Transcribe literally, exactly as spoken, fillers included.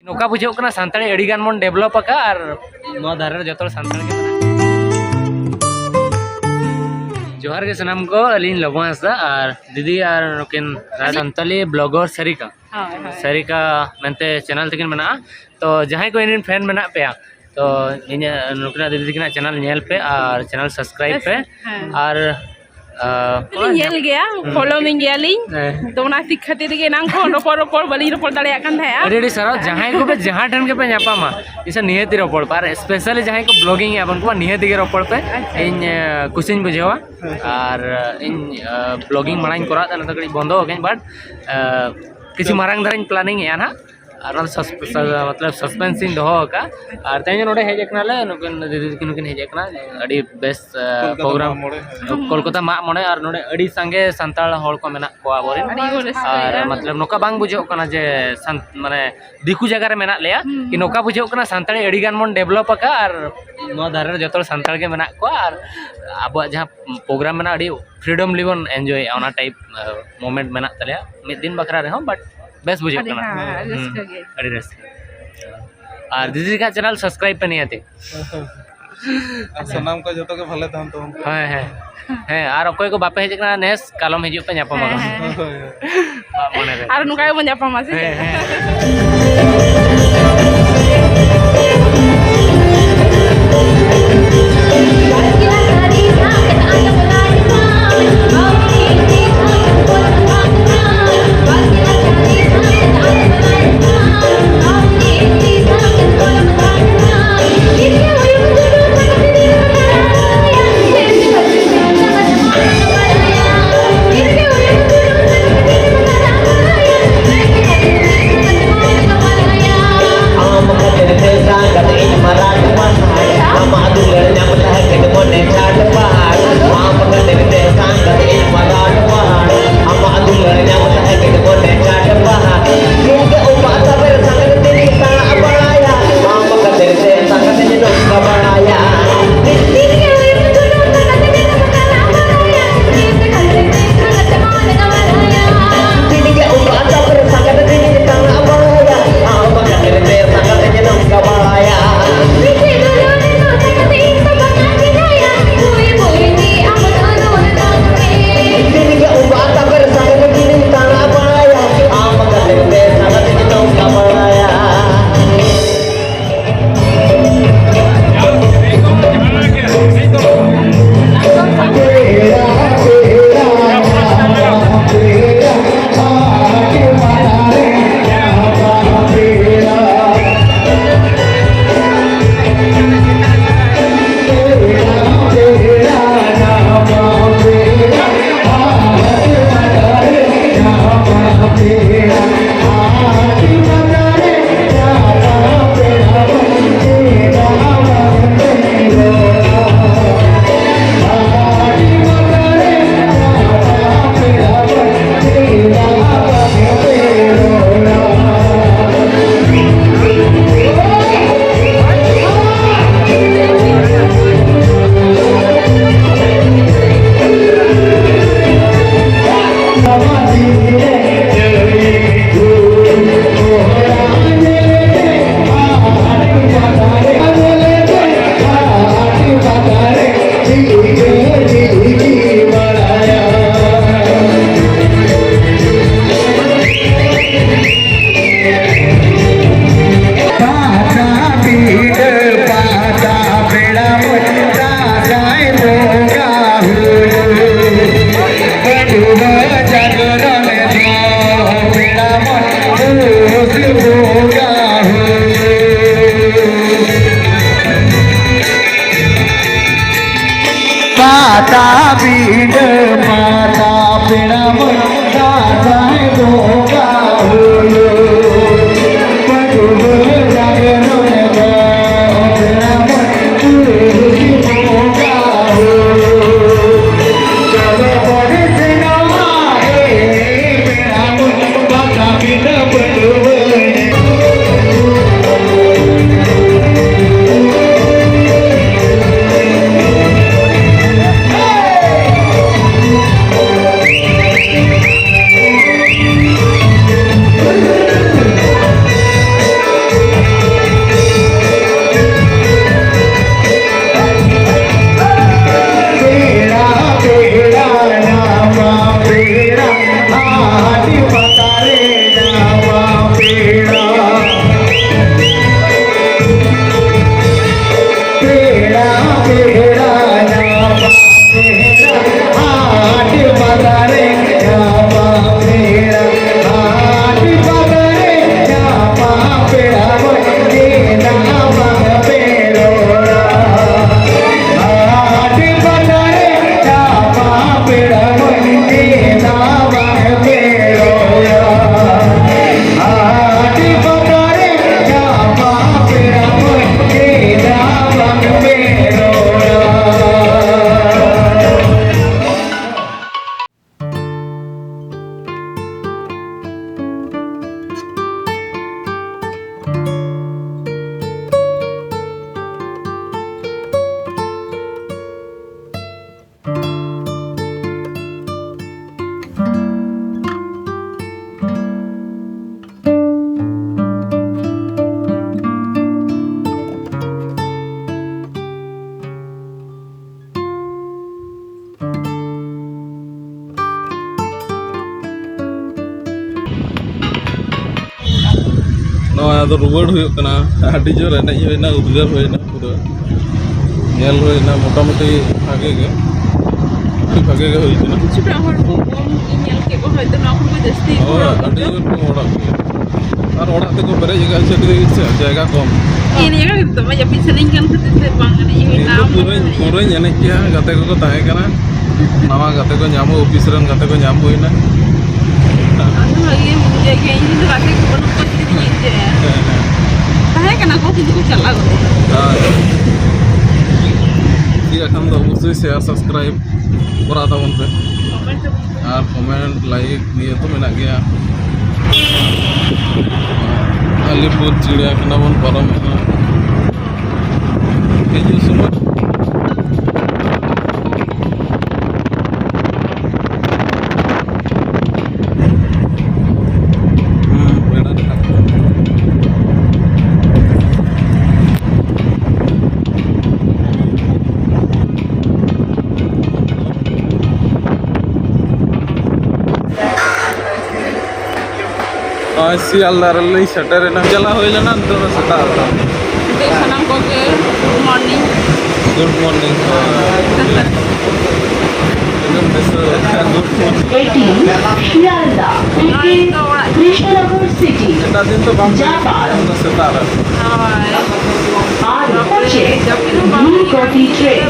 ᱱᱚᱝᱠᱟ ᱵᱩᱡᱷᱟᱹᱜ ᱠᱟᱱᱟ ᱥᱟᱱᱛᱟᱲᱤ ᱟᱹᱰᱤ ᱜᱟᱱ ᱵᱚᱱ develop ᱟᱠᱟᱫᱼᱟ ᱟᱨ ᱱᱚᱣᱟ ᱫᱷᱟᱨᱮ ᱨᱮ ᱡᱚᱛᱚ ᱦᱚᱲ ᱥᱟᱱᱛᱟᱲ ᱜᱮ ᱢᱮᱱᱟᱜ ᱠᱚᱣᱟ᱾ ᱡᱚᱦᱟᱨ ᱜᱮ ᱥᱟᱱᱟᱢ ᱠᱚ, ᱟᱹᱞᱤᱧ ᱞᱚᱵᱚ ᱦᱟᱸᱥᱫᱟ ᱟᱨ ᱫᱤᱫᱤ ᱟᱨ ᱱᱩᱠᱤᱱ ᱥᱟᱱᱛᱟᱞᱤ blogger ᱥᱟᱨᱤᱠᱟ, ᱦᱳᱭ, ᱦᱳᱭ᱾ ᱥᱟᱨᱤᱠᱟ ᱢᱮᱱᱛᱮ channel ᱛᱟᱹᱠᱤᱱ ᱢᱮᱱᱟᱜᱼᱟ᱾ ᱛᱚ ᱡᱟᱦᱟᱸᱭ ᱠᱚ ᱤᱧ ᱨᱮᱱ fan ᱢᱮᱱᱟᱜ ᱯᱮᱭᱟ, ᱛᱚ ᱤᱧᱟᱹᱜ ᱱᱩᱠᱤᱱᱟᱜ ᱫᱤᱫᱤ ᱛᱟᱹᱠᱤᱱᱟᱜ channel ᱧᱮᱞ ᱯᱮ ᱟᱨ channel subscribe ᱯᱮ᱾ ᱦᱮᱸ᱾ ᱟᱨ ᱟᱨ ᱞᱤᱧ ᱧᱮᱞ ᱜᱮᱭᱟ, ᱦᱩᱸ᱾ Follow ᱢᱮ ᱜᱮᱭᱟᱞᱤᱧ᱾ ᱦᱮᱸ᱾ ᱛᱚ ᱚᱱᱟ ᱠᱷᱟᱹᱛᱤᱨ ᱠᱷᱟᱹᱛᱤᱨ ᱛᱮᱜᱮ ᱮᱱᱟᱝ ᱠᱷᱚᱱ ᱨᱚᱯᱚᱲ ᱨᱚᱯᱚᱲ ᱵᱟᱹᱞᱤᱧ ᱨᱚᱯᱚᱲ ᱫᱟᱲᱮᱭᱟᱜ ᱠᱟᱱ ᱛᱟᱦᱮᱸᱜᱼᱟ᱾ ᱟᱹᱰᱤ ᱟᱹᱰᱤ ᱥᱟᱨᱦᱟᱣ᱾ ᱡᱟᱦᱟᱸᱭ ᱠᱚᱯᱮ ᱡᱟᱦᱟᱸ ᱴᱷᱮᱱ ᱜᱮᱯᱮ ᱧᱟᱯᱟᱢᱟ, ᱤᱧ ᱥᱟᱶ ᱱᱤᱦᱟᱹᱛ ᱜᱮ ᱨᱚᱯᱚᱲ ᱯᱮ᱾ ᱟᱨ specially ᱡᱟᱦᱟᱸᱭ ᱠᱚ blogging ᱮᱫᱼᱟ ᱵᱚᱱ ᱠᱚ, ᱱᱤᱦᱟᱹᱛ ᱜᱮ ᱨᱚᱯᱚᱲ ᱯᱮ᱾ ᱟᱪᱪᱷᱟ᱾ ᱤᱧ ᱟᱸ, ᱠᱩᱥᱤᱧ ᱵᱩᱡᱷᱟᱹᱣᱟ᱾ ᱦᱮᱸ᱾ ᱟᱨ ᱤᱧ ᱟᱸ, blogging ᱢᱟᱲᱟᱝ ᱤᱧ ᱠᱚᱨᱟᱣ ᱛᱟᱦᱮᱸ, ᱱᱤᱛᱚᱜ ᱠᱟᱹᱴᱤᱡ ᱵᱚᱱᱫᱚ ᱟᱠᱟᱫᱟᱹᱧ, but ᱟᱸ, ᱠᱤᱪᱷᱩ ᱢᱟᱨᱟᱝ ᱫᱷᱟᱨᱟᱧ planning ᱮᱫᱼᱟ ᱱᱟᱦᱟᱜ᱾ ᱟᱨ ᱚᱱᱟ ᱥᱟᱥ-, ᱥᱟ-, ᱢᱚᱛᱞᱚᱵ suspense ᱤᱧ ᱫᱚᱦᱚ ᱟᱠᱟᱫᱼᱟ᱾ ᱟᱨ ᱛᱮᱦᱮᱧ ᱱᱚᱰᱮ ᱦᱮᱡ ᱟᱠᱟᱱᱟᱞᱮ, ᱱᱩᱠᱤᱱ ᱫᱤᱫᱤ ᱛᱟᱹᱠᱤᱱ ᱱᱩᱠᱤᱱ ᱦᱮᱡ ᱟᱠᱟᱱᱟ᱾ ᱟᱹᱰᱤ ᱵᱮᱥ, ᱟᱸ, ᱠᱳᱞᱠᱟᱛᱟ program᱾ ᱢᱟᱜ ᱢᱚᱬᱮ, ᱦᱮᱸ᱾ ᱠᱳᱞᱠᱟᱛᱟ ᱢᱟᱜ ᱢᱚᱬᱮ, ᱟᱨ ᱱᱚᱰᱮ ᱟᱹᱰᱤ ᱥᱟᱸᱜᱮ ᱥᱟᱱᱛᱟᱲ ᱦᱚᱲ ᱠᱚ ᱢᱮᱱᱟᱜ ᱠᱚᱣᱟ ᱟᱵᱚᱨᱮᱱ᱾ ᱟᱹᱰᱤ ᱠᱚ ᱨᱟᱹᱥᱠᱟᱹᱭᱟ᱾ ᱟᱨ ᱢᱚᱛᱞᱚᱵ ᱱᱚᱝᱠᱟ ᱵᱟᱝ ᱵᱩᱡᱷᱟᱹᱜ ᱠᱟᱱᱟ ᱡᱮ ᱥᱟᱱ-, ᱢᱟᱱᱮ ᱫᱤᱠᱩ ᱡᱟᱭᱜᱟ ᱨᱮ ᱢᱮᱱᱟᱜ ᱞᱮᱭᱟ᱾ ᱦᱩᱸ᱾ ᱠᱤ ᱱᱚᱝᱠᱟ ᱵᱩᱡᱷᱟᱹᱜ ᱠᱟᱱᱟ ᱥᱟᱱᱛᱟᱲᱤ ᱟᱹᱰᱤ ᱜᱟᱱ ᱵᱚᱱ develop ᱟᱠᱟᱫᱼᱟ ᱟᱨ ᱱᱚᱣᱟ ᱫᱷᱟᱨᱮ ᱨᱮ ᱡᱚᱛᱚ ᱦᱚᱲ ᱥᱟᱱᱛᱟᱲ ᱜᱮ ᱢᱮᱱᱟᱜ ᱠᱚᱣᱟ ᱟᱨ ᱟᱵᱚᱣᱟᱜ ᱡᱟᱦᱟᱸ program ᱢᱮᱱᱟᱜᱼᱟ ᱟᱹᱰᱤ freedomly ᱵᱚᱱ enjoy ᱮᱫᱼᱟ, ᱚᱱᱟ type, ᱟᱸ, moment ᱢᱮᱱᱟᱜ ᱛᱟᱞᱮᱭᱟ᱾ ᱢᱤᱫ ᱫᱤᱱ ᱵᱟᱠᱷᱨᱟ ᱨᱮᱦᱚᱸ, but ᱵᱮᱥ ᱵᱩᱡᱷᱟᱹᱜ ᱟᱹᱰᱤ, ᱠᱟᱱᱟ᱾ ᱦᱮᱸ, ᱦᱩᱸ, ᱨᱟᱹᱥᱠᱟᱹ ᱜᱮ᱾ ᱟᱹᱰᱤ ᱨᱟᱹᱥᱠᱟᱹ᱾ ᱟᱨ ᱫᱤᱫᱤ ᱛᱟᱹᱠᱤᱱᱟᱜ channel subscribe ᱯᱮ ᱱᱤᱦᱟᱹᱛᱤ᱾ ᱟᱨ ᱥᱟᱱᱟᱢ ᱠᱚ ᱡᱚᱛᱚ ᱜᱮ ᱵᱷᱟᱞᱮ ᱛᱟᱦᱮᱱ ᱛᱟᱵᱚᱱ ᱯᱮ᱾ ᱦᱮᱸ, ᱦᱮᱸ᱾ ᱦᱮᱸ, ᱟᱨ ᱚᱠᱚᱭ ᱠᱚ ᱵᱟᱯᱮ ᱦᱮᱡ ᱟᱠᱟᱱᱟ ᱱᱮᱥ, ᱠᱟᱞᱚᱢ ᱦᱤᱡᱩᱜ ᱯᱮ, ᱧᱟᱯᱟᱢ ᱦᱮᱸ, ᱟᱵᱚᱱ᱾ ᱦᱮᱸ᱾ ᱦᱳᱭ, ᱦᱳᱭ᱾ ᱢᱟᱜ ᱢᱚᱬᱮ ᱨᱮ᱾ ᱟᱨ ᱱᱚᱝᱠᱟ ᱜᱮᱵᱚᱱ ᱧᱟᱯᱟᱢᱟ, ᱥᱮ ᱦᱮᱸ, ᱪᱮᱫ? ᱦᱮᱸ᱾ ᱯᱤᱸᱰᱟᱹ ᱯᱟᱛᱟ ᱯᱮᱲᱟ ᱢᱟᱹᱭ ᱫᱟᱸᱥᱟᱭ ᱵᱚᱸᱜᱟ ᱦᱩᱭᱩᱜ᱾ ᱯᱟᱹᱴᱷᱩᱣᱟᱹ ᱡᱟᱜᱽᱨᱚᱱ ᱫᱚ ᱯᱮᱲᱟ ᱢᱟᱹᱭ ᱛᱩᱞᱥᱤ ᱵᱚᱸᱜᱟ ᱦᱩᱭᱩᱜ᱾ ᱪᱚᱞᱚ ᱵᱚᱱ ᱥᱮᱱᱚᱜᱼᱟ ᱨᱮ ᱯᱮᱲᱟ ᱢᱟᱹᱭ ᱯᱟᱛᱟ ᱯᱤᱸᱰᱟᱹ ᱯᱟᱹᱴᱷᱩᱣᱟᱹ ᱮᱱᱮᱡ᱾ ᱯᱮᱲᱟ, ᱯᱮᱲᱟ, ᱧᱟᱯᱟᱢ ᱯᱮᱲᱟ, ᱦᱟᱴ ᱯᱟᱛᱟ ᱨᱮ ᱧᱟᱯᱟᱢ ᱯᱮᱲᱟ᱾ ᱯᱮᱲᱟ, ᱯᱮᱲᱟ, ᱧᱟᱯᱟᱢ ᱯᱮᱲᱟ, ᱦᱟᱴ ᱯᱟᱛᱟ ᱨᱮ ᱧᱟᱯᱟᱢ ᱯᱮᱲᱟ, ᱦᱟᱴ ᱯᱟᱛᱟ ᱨᱮ ᱧᱟᱯᱟᱢ ᱯᱮᱲᱟ, ᱵᱚᱱ ᱪᱮᱫᱟ ᱵᱟᱝ ᱯᱮ ᱨᱚᱲᱟ? ᱦᱟᱴ ᱯᱟᱛᱟ ᱨᱮ ᱧᱟᱯᱟᱢ ᱯᱮᱲᱟ, ᱵᱚᱱ ᱪᱮᱫᱟ ᱵᱟᱝ ᱯᱮ ᱨᱚᱲᱟ? ᱦᱟᱴ ᱯᱟᱛᱟ ᱨᱮ ᱧᱟᱯᱟᱢ ᱯᱮᱲᱟ ᱢᱟᱹᱭ, ᱪᱮᱫᱟᱜ ᱵᱟᱝ ᱯᱮ ᱨᱚᱲᱟ? ᱱᱚᱜᱼᱚᱭ ᱟᱫᱚ ᱨᱩᱣᱟᱹᱲ ᱦᱩᱭᱩᱜ ᱠᱟᱱᱟ᱾ ᱟᱹᱰᱤ ᱡᱳᱨ ᱮᱱᱮᱡ ᱦᱩᱭᱱᱟ, ᱩᱫᱽᱜᱟᱹᱨ ᱦᱩᱭᱱᱟ ᱯᱩᱨᱟᱹ᱾ ᱧᱮᱞ ᱦᱩᱭᱱᱟ ᱢᱚᱴᱟᱢᱩᱴᱤ ᱵᱷᱟᱜᱮ ᱜᱮ, ᱟᱹᱰᱤ ᱵᱷᱟᱜᱮ ᱜᱮ ᱦᱩᱭ ᱠᱟᱱᱟ᱾ ᱠᱤᱪᱷᱩᱴᱟ ᱦᱚᱲ ᱠᱚ ᱠᱚᱢ ᱧᱮᱞ ᱠᱮᱫ ᱠᱚ, ᱦᱚᱭᱛᱳ ᱱᱚᱣᱟ ᱠᱷᱚᱱ ᱠᱚ ᱡᱟᱹᱥᱛᱤ ᱦᱳᱭ, ᱟᱹᱰᱤ ᱡᱳᱨ ᱠᱚ ᱦᱚᱲᱚᱜ ᱜᱮᱭᱟ᱾ ᱟᱨ ᱚᱲᱟᱜ ᱛᱮᱠᱚ ᱯᱮᱨᱮᱡ ᱟᱠᱟᱫ ᱪᱮᱫ ᱞᱟᱹᱜᱤᱫ ᱥᱮ ᱡᱟᱭᱜᱟ ᱠᱚᱢ᱾ ᱮᱱᱮᱡ ᱟᱠᱟᱫ ᱜᱮᱛᱚ, ᱡᱟᱹᱯᱤᱫ ᱥᱟᱱᱟᱧ ᱠᱟᱱ ᱠᱷᱟᱹᱛᱤᱨ ᱛᱮ ᱵᱟᱝ ᱮᱱᱮᱡ ᱦᱩᱭ ᱤᱧ ᱫᱚ ᱞᱮᱱᱟ᱾ ᱯᱩᱨᱟᱹᱧ, ᱯᱩᱨᱟᱹᱧ ᱮᱱᱮᱡ ᱠᱮᱭᱟ, ᱜᱟᱛᱮ ᱠᱚᱠᱚ ᱛᱟᱦᱮᱸ ᱠᱟᱱᱟ, ᱱᱟᱣᱟ ᱜᱟᱛᱮ ᱠᱚ ᱧᱟᱢ, ᱚᱯᱷᱤᱥ ᱨᱮᱱ ᱜᱟᱛᱮ ᱠᱚ ᱧᱟᱢ ᱦᱩᱭᱱᱟ᱾ ᱟᱫᱚ ᱵᱷᱟᱜᱮ ᱵᱩᱡᱷᱟᱹᱣ ᱜᱮ, ᱤᱧ ᱫᱚ ᱜᱟᱛᱮ ᱠᱚ ᱵᱟᱹᱱᱩᱜ ᱠᱚᱣᱟ, ᱪᱤᱠᱟᱹᱛᱤᱧ ᱮᱱᱮᱡ ᱦᱚᱪᱚᱭᱟ? ᱦᱮᱸ, ᱦᱮᱸ᱾ ᱛᱟᱦᱮᱸ ᱠᱟᱱᱟ ᱠᱚ, ᱠᱤᱱᱛᱩ ᱠᱚ ᱪᱟᱞᱟᱣ ᱜᱚᱫ ᱮᱱᱟ᱾ ᱦᱳᱭ᱾ ᱴᱷᱤᱠ ᱜᱮᱭᱟ, ᱠᱷᱟᱱ ᱫᱚ ᱚᱵᱚᱥᱥᱳᱭ share, subscribe ᱠᱚᱨᱟᱣ ᱛᱟᱵᱚᱱ ᱯᱮ᱾ Comment ᱟᱨ comment, like ᱱᱤᱭᱟᱹ ᱛᱚ ᱢᱮᱱᱟᱜ ᱜᱮᱭᱟ᱾ ᱟᱞᱤᱯᱩᱨ ᱪᱤᱲᱤᱭᱟᱠᱷᱟᱱᱟ ᱵᱚᱱ ᱯᱟᱨᱚᱢᱮᱫᱼᱟ᱾ ᱦᱤᱡᱩᱜ ᱥᱚᱢᱚᱭ ᱦᱩᱸ, ᱵᱮᱲᱟ ᱨᱟᱠᱟᱵ ᱠᱟᱱᱟ᱾ ᱱᱚᱜᱼᱚᱭ ᱥᱤᱭᱟᱞᱫᱟ ᱨᱮᱞᱤᱧ ᱥᱮᱴᱮᱨᱮᱱᱟ᱾ ᱪᱟᱞᱟᱣ ᱦᱩᱭ ᱞᱮᱱᱟ ᱱᱤᱛᱚᱜ ᱫᱚ ᱥᱮᱛᱟᱜ ᱵᱮᱲᱟ᱾ ᱱᱤᱛᱚᱜ ᱥᱟᱱᱟᱢ ᱠᱚᱜᱮ good morning᱾ Good morning᱾ ᱮᱠᱫᱚᱢ ᱫᱤᱥᱟᱹ ᱟᱠᱟᱫ, good morning᱾ এটি শিয়ালদা থেকে কৃষ্ণনগর সিটি এটার দিন তো বাম দিকে যাতায়াত। আমরা সেটা আর হ্যাঁ। আর হচ্ছে দ্রুতগতি ট্রেন।